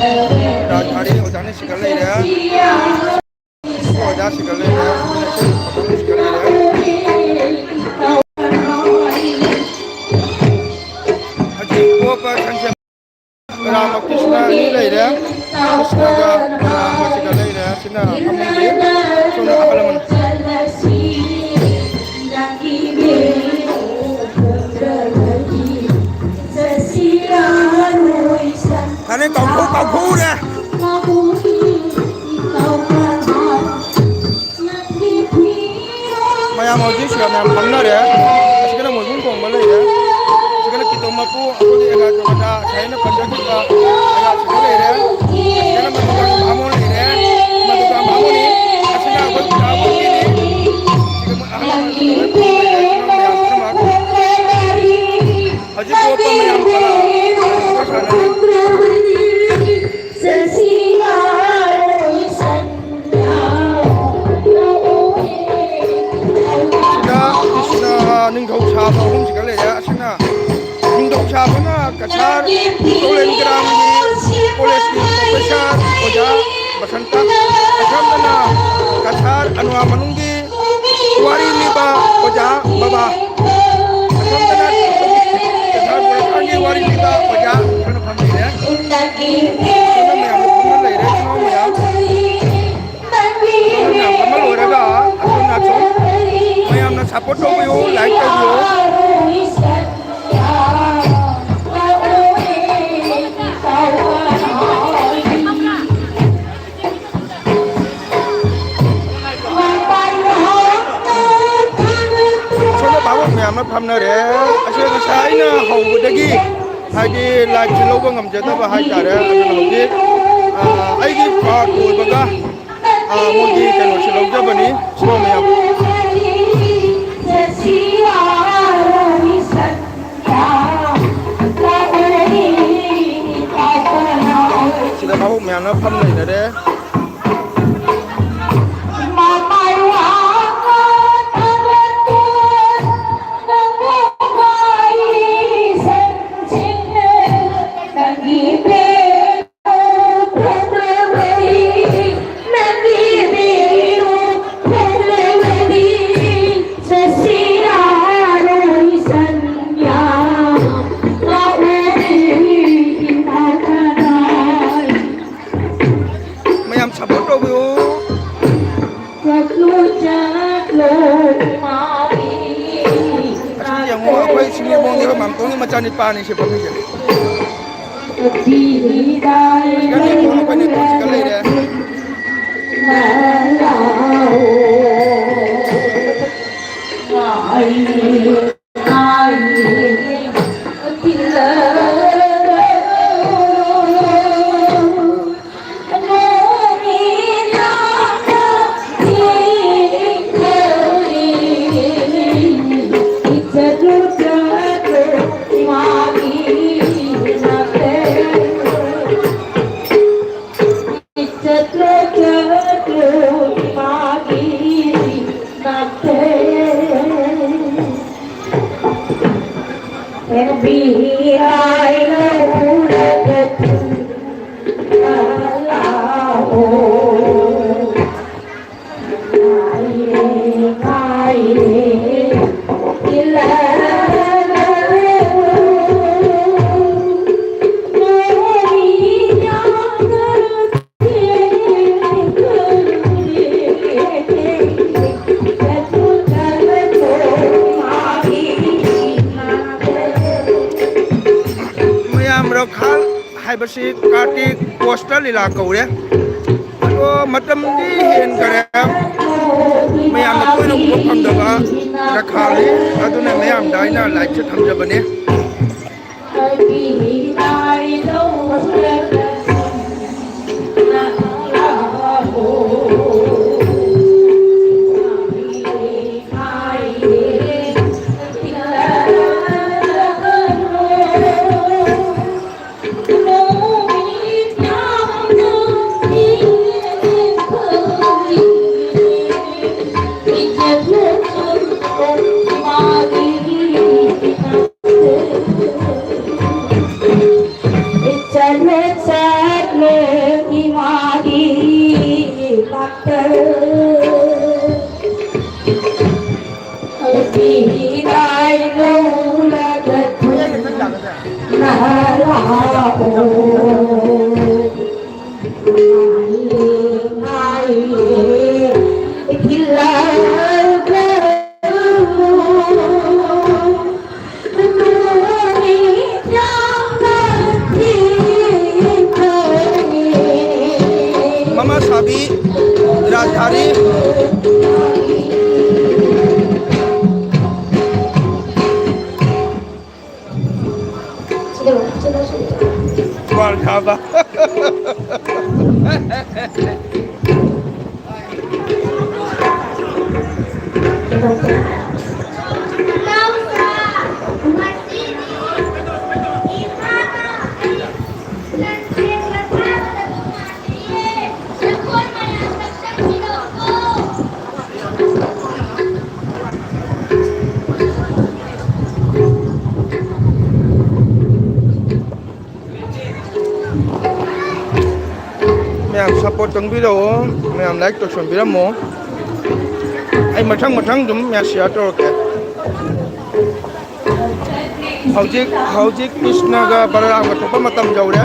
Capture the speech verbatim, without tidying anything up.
ꯔꯥꯖ ꯊꯥꯔꯤ ꯑꯣꯖꯥꯅ ꯁꯤꯡꯒꯜ ꯂꯩꯔꯦ꯫ ꯑꯣꯖꯥ ꯁꯤꯡꯒꯜ ꯂꯩꯔꯦ꯫ ꯁꯤꯡꯒꯜ ꯂꯩꯔꯦ꯫ ꯍꯧꯖꯤꯛ ꯄꯣꯞꯀ ꯁꯟꯁꯦ ꯔꯥꯃ ꯀ꯭ꯔꯤꯁꯅ ꯑꯅꯤ ꯂꯩꯔꯦ꯫ ꯀ꯭ꯔꯤꯁꯅꯒ ꯔꯥꯃꯁꯤꯒ ꯂꯩꯔꯦ꯫ ꯁꯤꯅ ꯐꯃꯨꯡꯒꯤ, ꯁꯣꯝꯅ ꯑꯍꯜ ꯂꯃꯟ꯫ ꯌꯥꯅꯤ, ꯀꯥꯎꯊꯣꯛ, ꯀꯥꯎꯊꯣꯛꯎꯔꯦ꯫ ꯃꯌꯥꯝ ꯍꯧꯖꯤꯛ ꯁꯤꯗ ꯃꯌꯥꯝ ꯐꯝꯅꯔꯦ꯫ ꯑꯁꯤꯗꯅ ꯃꯣꯏꯕꯨꯡ ꯈꯣꯡꯕ ꯂꯩꯔꯦ꯫ ꯑꯁꯤꯗꯅ ꯀꯤꯇꯣ ꯃꯄꯨ ꯑꯩꯈꯣꯏꯒꯤ ꯑꯦꯂꯥ ꯖꯒꯗ ꯁꯥꯏꯅ ꯄꯟꯖꯈꯤꯕ ꯑꯦꯂꯥ ꯁꯤꯗ ꯂꯩꯔꯦ꯫ ꯑꯁꯤꯗꯅ ꯃꯗꯨꯒ ꯕꯥꯃꯣꯟ ꯂꯩꯔꯦ꯫ ꯃꯗꯨꯒ ꯕꯥꯃꯣꯟꯅꯤ꯫ ꯑꯁꯤꯅ ꯑꯩꯈꯣꯏ ꯕꯥꯃꯣꯟꯒꯤꯅꯤ꯫ ꯁꯤꯗ ꯃꯣꯏ ꯑꯍꯜ ꯂꯃꯟ ꯂꯣꯏ ꯐꯝ ꯂꯩꯔꯦ꯫ ꯏꯆꯤꯟ ꯏꯅꯥꯎ ꯃꯌꯥꯝ ꯄꯨꯝꯅꯃꯛ꯫ ꯍꯧꯖꯤꯛ ꯄꯣꯛꯄ ꯃꯌꯥꯝ ꯀꯂꯥ ꯁꯥꯟꯅꯔꯤ꯫ ꯁꯤꯗ ꯀ꯭ꯔꯤꯁꯅ ꯅꯤꯡꯊꯧ ꯁꯥꯕ ꯑꯍꯨꯝꯁꯤꯒ ꯂꯩꯔꯦ꯫ ꯑꯁꯤꯅ ꯅꯤꯡꯊꯧ ꯁꯥꯕꯅ ꯀꯁꯥꯔ ꯇꯣꯂꯦꯟ ꯒ꯭ꯔꯥꯝꯒꯤ ꯀꯣꯂꯦꯖꯀꯤ ꯄ꯭ꯔꯣꯐꯦꯁꯔ ꯑꯣꯖꯥ ꯕꯁꯟꯇ, ꯑꯁꯣꯝꯗꯅ ꯀꯁꯥꯔ ꯑꯅ꯭ꯋꯥ ꯃꯅꯨꯡꯒꯤ ꯋꯥꯔꯤ ꯂꯤꯕ ꯑꯣꯖꯥ ꯕꯕꯥ, ꯑꯁꯣꯝꯗꯅ ꯀꯁꯥꯔ ꯕꯣꯔꯣꯈꯥꯟꯒꯤ ꯋꯥꯔꯤ ꯂꯤꯕ ꯑꯣꯖꯥ ꯈꯔ ꯐꯝꯕꯤꯔꯦ꯫ ꯑꯁꯣꯝꯗ ꯃꯌꯥꯝ ꯐꯝꯅ ꯂꯩꯔꯦ, ꯏꯆꯤꯟ ꯏꯅꯥꯎ ꯃꯌꯥꯝ꯫ ꯑꯁꯣꯝꯗ ꯃꯌꯥꯝ ꯐꯝꯕ ꯂꯣꯏꯔꯒ ꯑꯁꯣꯝꯗ ꯁꯨꯝ ꯃꯌꯥꯝꯅ ꯁꯞꯄꯣꯔꯠ ꯇꯧꯕꯤꯌꯨ, ꯂꯥꯏꯛ ꯇꯧꯕꯤꯌꯨ꯫ ꯑꯁꯣꯝꯗ ꯚꯥꯕꯣꯛ ꯃꯌꯥꯝꯅ ꯐꯝꯅꯔꯦ꯫ ꯑꯁꯤ ꯉꯁꯥꯏ ꯑꯩꯅ ꯍꯧꯕꯗꯒꯤ ꯍꯥꯏꯗꯤ ꯂꯥꯏꯚꯁꯦ ꯂꯧꯕ ꯉꯝꯖꯗꯕ ꯍꯥꯏꯇꯥꯔꯦ꯫ ꯑꯗꯨꯅ ꯍꯧꯖꯤꯛ, ꯑ, ꯑꯩꯒꯤ ꯄꯥꯔꯠ ꯑꯣꯏꯕꯒ, ꯑ, ꯃꯣꯏꯒꯤ ꯀꯩꯅꯣꯁꯦ ꯂꯧꯖꯕꯅꯤ꯫ ꯁꯣ ꯃꯌꯥꯝ꯫ ꯁꯤꯗ ꯚꯥꯕꯣꯛ ꯃꯌꯥꯝꯅ ꯐꯝ ꯂꯩꯅꯔꯦ꯫ ꯑꯩꯈꯣꯏ ꯃꯥꯝꯇꯣꯟꯒꯤ ꯃꯆꯥꯅꯤꯄꯥꯅꯤ ꯁꯤ ꯐꯝꯃꯤꯁꯦ꯫ ꯍꯧꯖꯤꯛꯀꯥꯟꯗꯤ ꯃꯈꯣꯏꯅ ꯇꯣꯟꯁꯤꯒ ꯂꯩꯔꯦ꯫ ꯃꯌꯥꯝ ꯔꯈꯥꯜ ꯍꯥꯏꯕꯁꯤ ꯀꯥꯔꯇꯤꯛ ꯀꯣꯁꯇ ꯂꯤꯂꯥ ꯀꯧꯔꯦ꯫ ꯑꯗꯣ ꯃꯇꯝꯗꯤ ꯍꯦꯟꯈꯔꯦ꯫ ꯃꯌꯥꯝꯅ ꯇꯣꯏꯅ ꯎꯕ ꯐꯪꯗꯕ ꯔꯈꯥꯜꯅꯤ꯫ ꯑꯗꯨꯅ ꯃꯌꯥꯝꯗ ꯑꯩꯅ ꯂꯥꯏꯛꯁꯦ ꯊꯝꯖꯕꯅꯦ꯫ ꯏꯔꯥꯠ ꯊꯥꯔꯤ꯫ ꯋꯥꯔ ꯈꯥꯕ꯫ ꯃꯌꯥꯝ support ꯇꯧꯕꯤꯔꯛꯑꯣ, ꯃꯌꯥꯝ like ꯇꯧꯁꯟꯕꯤꯔꯝꯃꯣ꯫ ꯑꯩ ꯃꯊꯪ ꯃꯊꯪ ꯑꯗꯨꯝ ꯃꯌꯥꯝ share ꯇꯧꯔꯛꯀꯦ꯫ ꯍꯧꯖꯤꯛ, ꯍꯧꯖꯤꯛ ꯀ꯭ꯔꯤꯁꯅꯒ ꯕꯂꯔꯥꯝꯒ ꯊꯣꯛꯄ ꯃꯇꯝ ꯌꯧꯔꯦ꯫